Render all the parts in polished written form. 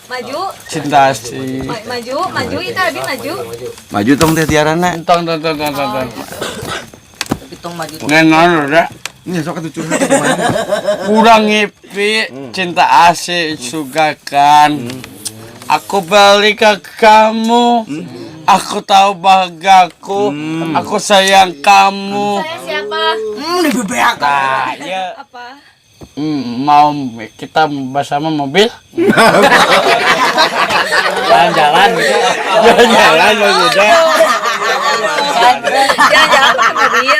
Maju. Cinta sih. Maju, maju itu Abi maju. Maju tong teh Tiarana. Tong tong tong tong tong. Tapi tong maju. Ngenon udah. Ini sok atuh curhat kumaha. Kurang ngipi cinta asih sugakan. Aku balik ke kamu. Aku tahu bahagiaku. Aku sayang kamu. Saya siapa? Dibebeak. Nah, ya. Apa? Mau kita bersama mobil? Jalan-jalan gitu. Jalan-jalan maksudnya. Jalan-jalan pakai mobil.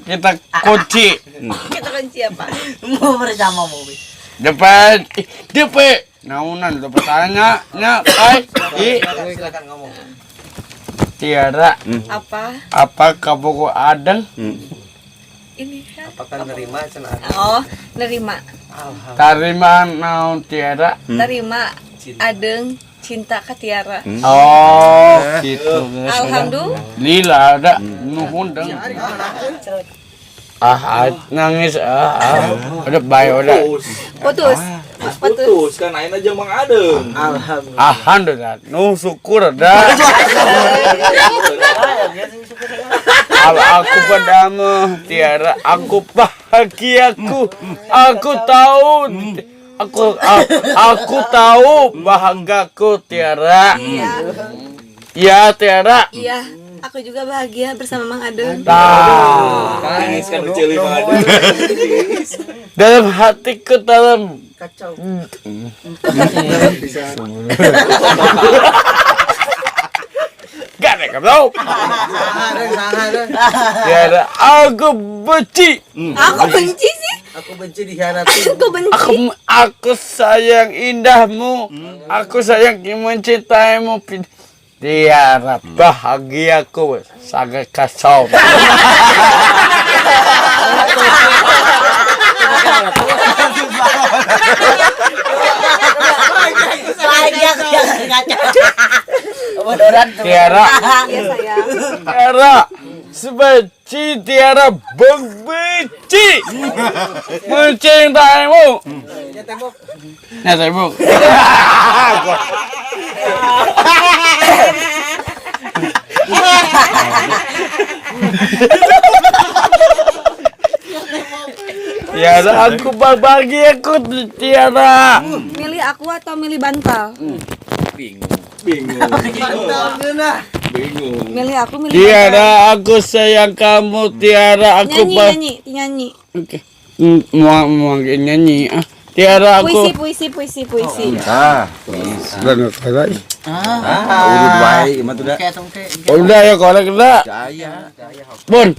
Kita kunci. Kita kunci apa? Mau bersama mobil. Depan, depan. Naunan udah bertanya, nya, pai, i. Silakan ngomong. Tiara. Apa? Apa kamu adeng? Ini kan. Apakah nerima cenah? Oh, nerima. Alhamdulillah. Tarima naon Tiara? Terima adeng cinta ke Tiara. Oh, gitu. Alhamdulillah. Lila ada nuhun deng. Ah, nangis ah. Udah bae udah. Putus. Putus. Putus kan ayeuna jeung Mang Adeng. Alhamdulillah. Alhamdulillah. Nu syukur dah. Aku padamu Tiara, aku bahagiaku. Aku tahu aku tahu bahagiaku Tiara. Iya. Iya Tiara. Iya, aku juga bahagia bersama Mang Adeng. Nah, Nangis kan kecil Mang Adeng. Dalam hatiku dalam kacau. Gak ada kamu. Tiara, aku benci. Aku benci sih. Aku benci dikhianati. Aku benci. Aku sayang indahmu. Aku sayang mencintaimu. Tiara, bahagiaku sangat kacau. Tiara, Iya sayang. Tiara, sebenci Tiara benci mencintaimu. Ya tembok. Ya tembok. Tiara, aku bahagia aku Tiara. Milih aku atau milih bantal? Bingung. Bingung. Bingung. Milih aku, milih Tiara, aku sayang kamu Tiara, aku nyanyi, nyanyi, nyanyi. Oke. Mau nyanyi. Tiara aku. Puisi, puisi, puisi, puisi. Ah, puisi. Ah, urut wae mah tuh dah. Udah ya korek dah. Jaya. Bun,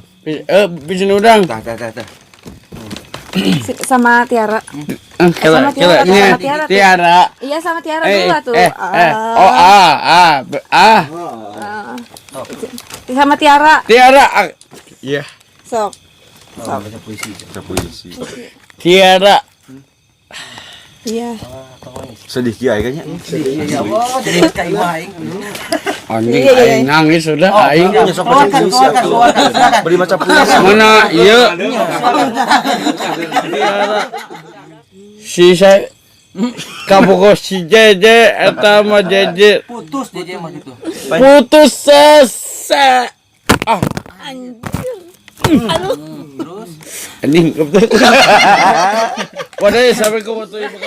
bisa udang. Tah tah tah tah. Sama Tiara. Sama Tiara, sama Tiara. Tiara. Iya sama Tiara dulu tuh. Oh A A B A. Sama Tiara. Tiara. Iya. Sok. Baca puisi. Baca puisi. Tiara. Iya. Sedih kiai kayaknya. Sedih ya Allah, sedih ka imah aing. Anjing aing nangis sudah aing. Sok baca puisi atuh. Beri maca puisi. Mana ieu? Tiara. Si saya kabogoh si Jeje eta mah Jeje. Putus Jeje mah gitu. Putus sese. Ah. Anjir. Aduh. Terus anjing kebetulan. Waduh, sampai ke waktu ibu.